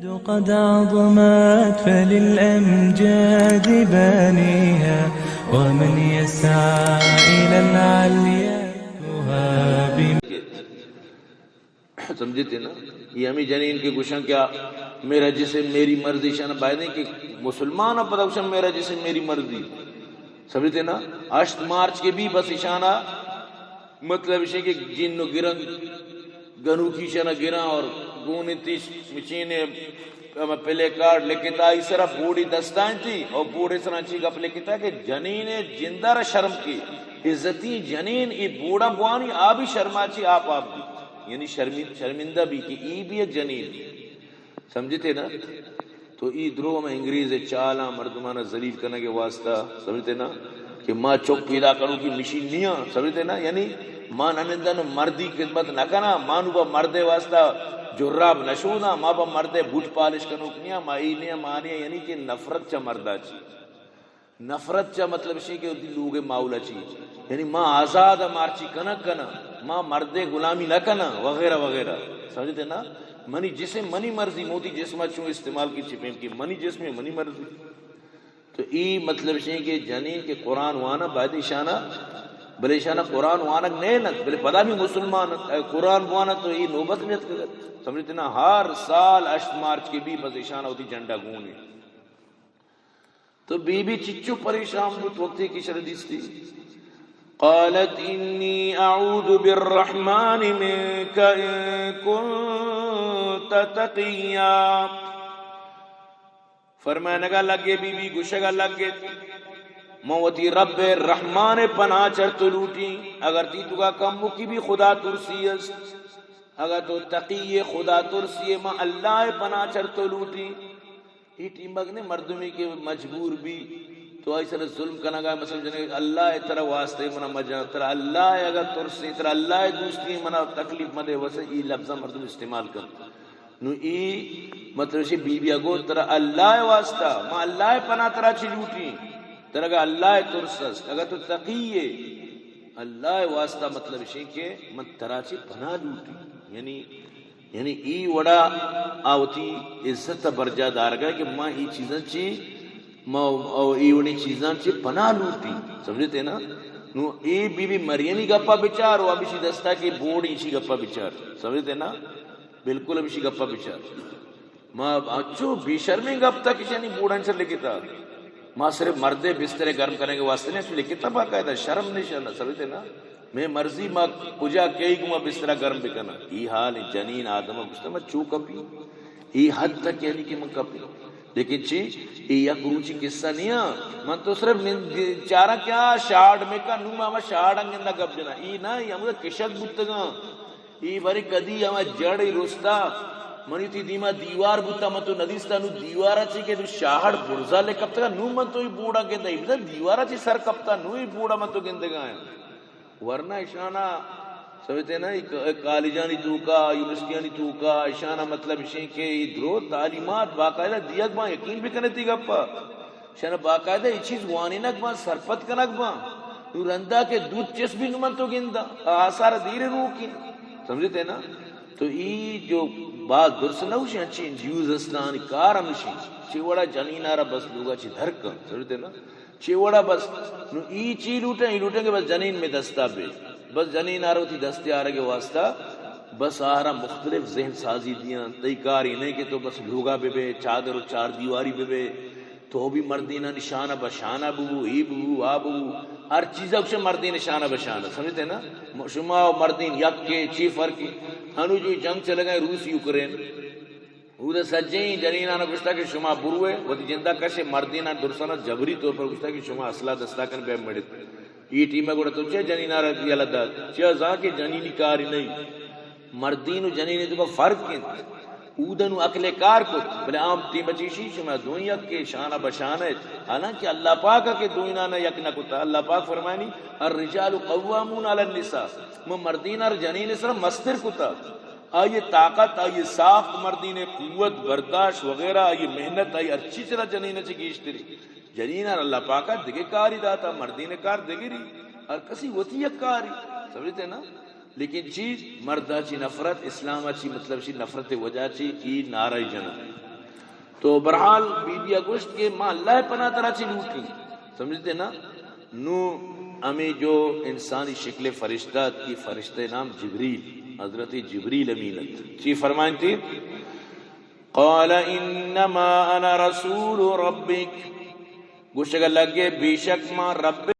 قد عظمت فللأمجاد بانيها، ومن يسعى إلى العليا يهاب. سمجھتے نا؟ یہ ہمیں جنین کے گوشن کیا، میرا جسم میری مرضی، شان بایدیں کہ مسلمان پدا گوشن میرا جسم میری مرضی. سمجھتے نا؟ ہشت مارچ کے بھی بس اشانا مطلب اش کہ جن و گرن، گنوکی شنا گراں اور گون تیش مچینے ہما پلے کارڈ لکھتا، ای سرا بوڑی دستائیں تھی اور بوڑے سرا چی گپ لکھتا کہ جنین جندہ را شرم کی، عزتی جنین ای بوڑا بوانی، آ بھی شرما چی آپ آپ بھی، یعنی شرمی-، شرمندہ بھی کہ ای بھی ایک جنین. سمجھتے نا؟ تو ای درو ہم انگریز چالاں مردمانا ذلیل کنگ واسطہ، سمجھتے نا؟ کہ ما چک پیدا کنوں کی مشین نیاں، سمجھتے نا؟ یعنی ما ننندن مردی خدمت نہ کنا، ما نو با مردے واسطہ جراب نہ شوداں، ما با مردے بوٹ پالش کنوک نیاں، ما ای نیاں، ما نیاں، یعنی کہ نفرت چا مردا چی. نفرت چا مطلب شی کہ وتی لوگ ماحول چی، یعنی ما آزاد، مارچی کنگ کنا، ما مردے غلامی نہ کنا وغیرہ وغیرہ. سمجھتے نا؟ منی جسم منی مرضی، موتی جسم چوں استعمال کی چپیم کی منی جسم منی مرضی. تو ای مطلب شی کہ جنین کہ قرآن وانا باید اشانا، بلے اشانا قرآن وانگ نہ انت، بلے پدا بھی مسلمان انت. اے قرآن وانا تو ای نوبت میں اتکگت. سمجھتے نا؟ ہر سال ہشت مارچ کے بھی بس اشانا وتی جھنڈا گون ہے. تو بی بی چچو پریشان بوت وقتی کہ شر دیستی. قالت انی اعوذ بالرحمن منک ان کنت تقیا. فرمائنگا لگے، بی بی گوشگا لگے، من وتی رب رحمان پناہ چر تو لوٹی، اگر تی توکا کمکی بھی خدا ترسی است، اگر تو تقی خدا ترسی، من اللہ پناہ چر تو لوٹی. ای ٹیمگ نے مردمی کہ مجبور بی تو آئی سر ظلم کنگا، مثلا جنے اللہ ترا واسطے منا مجان، ترا اللہ اگر ترسی، ترا اللہ دوستی، منا تکلیف مدے، وسے ای لفظا مردم استعمال کن. نو ای مطلب شی بی بی اگو ترا اللہ واسطہ، ما اللہ پناہ ترا چی لوٹی، ترا اگا اللہ ترس است، اگر تو تقی اللہ واسطہ مطلب شی کہ من ترا چی پناہ لوٹی. یعنی یعنی ای وڑا آ وتی عزت برجا دارگا کہ ما ای چیزاں چی، ما او ای وڑی چیزاں چی پناہ لوٹی. سمجھتے نا؟ نو ای بی بی مریمی گپا بچار و ابشی دستا کہ بوڑ ایشی گپا بچار. سمجھتے نا؟ بالکل ابشی گپا بچار. ما اچو بے شرمیں گپ تا کشانی بوڑان چر لکھتا. ما صرف مردے بسترے گرم کرنے کے واسطے نے، اچو لکھتا باقاعدہ، شرم نہیں شرم، سمجھتے نا؟ میں مرضی ما کجا کئی گما بسترا گرم بکنا. ای حال جنین آدم گشتا ما چو کپی. ای حد تک یعنی کہ من کپی. لیکن چی؟ ای یک روچی قصہ نیا. من تو صرف من چارا کیا شاڑ میں کا نو ما شاڑ انگندا گپ جنا. ای نا، ای ہمدا کشک بوتگاں. ای بری کدی ہما جڑ ای رستا، منی تی دیما دیوار بوتا، من تو ندیستا، نو دیوارا چی کہ نو شاہڑ برزا لے کپتگا، نو من تو ای بوڑا گندا، ای بزن دیوارا چی سر کپتا، نو ای بوڑا من تو گندگا ہیں. ورنہ اشانا سمجھتے نا، ای ک-، کالجانی توکا، یونیورسٹیانی توکا، اشانا مطلب اشیں کہ ای درو تعلیمات باقاعدہ دیگ باں، یقین بکنے تی گپا. شنا باقاعدہ اے چیز وانینگ باں، سرپد کنگ باں. نو رندا کہ دود چس بی نو من تو گنداں، آ آثار دیر روکی. سمجھتے نا؟ تو ای جو باز درست نہ ہوشی، انچی این جی اوز استان، کار ہمشی. چی وڑا جنینا را بس لوگا چی دھر کن. سمجھتے نا؟ چی وڑا بس، نو ای چی لوٹیں، ای لوٹیں کہ بس جنین میں دستا بے. بس جنین آرا وتی دستے آرگے واسطہ، بس آرا مختلف ذہن سازی دیاں. تئی کار ہی نہیں کہ تو بس لوگا بے بے، چادر و چار دیواری بے بے. تو بھی مردینانی شانہ بہ شانہ ببو، ای ببو، آ ببو. ہر چیزا گوشے مردین شانہ بہ شانہ، سمجھتے نا؟ م-، شما و مردین یکے، چی فرقی؟ ہنو جو جنگ چلگا روس یوکرین. اودا سجیں جنینانا گوشتا کہ شما بروے، وتی جندا کشے، مردینان درسانا جبری طور پر گوشتا کہ شما اسلحہ دستا کن بے مڑت. ای ٹیم گڑا تو چے جنینا را یلہ دات؟ چیا زان کہ جنینی کاری نہیں. مردین و جنین توکا فرق انت. اودن و عقل کار کت، بلے عام ٹیم چیشی شما دوئیں یک کے شانہ بہ شانہ ات. حالانکہ اللہ پاک کہ دوئینانا یک نہ کتا. اللہ پاک فرمانی، الرجال قوامون علی النساء، من مردین ہر جنین سر مستر کتا. آئی طاقت، آئی ساخت، مردین قوت، برداشت وغیرہ، آئی محنت، آئی ہر چیز را جنین چی گیشتری. جنین ء اللہ پاک ء دگہ کاری داتا، مردین ء کار دگری، ہر کسی وتی یک کاری، سمجھتے نا؟ لیکن چی؟ مرد ء چی نفرت، اسلام ء چی مطلب چی نفرت ء وجہ چی ای نعرہ جنن. تو بہرحال بی بی ءَ گوشت کہ ما اللہ ءِ پناہ ترا چی لوٹیں؟ سمجھتے نا؟ نو ہمیں جو انسانی شکل فرشتہ ات، یہ فرشتہ نام جبریل، حضرت جبریل امین ات۔ چی فرمائنتی؟ قال انما انا رسول ربک۔ گوشگا لگے، بے شک ما رب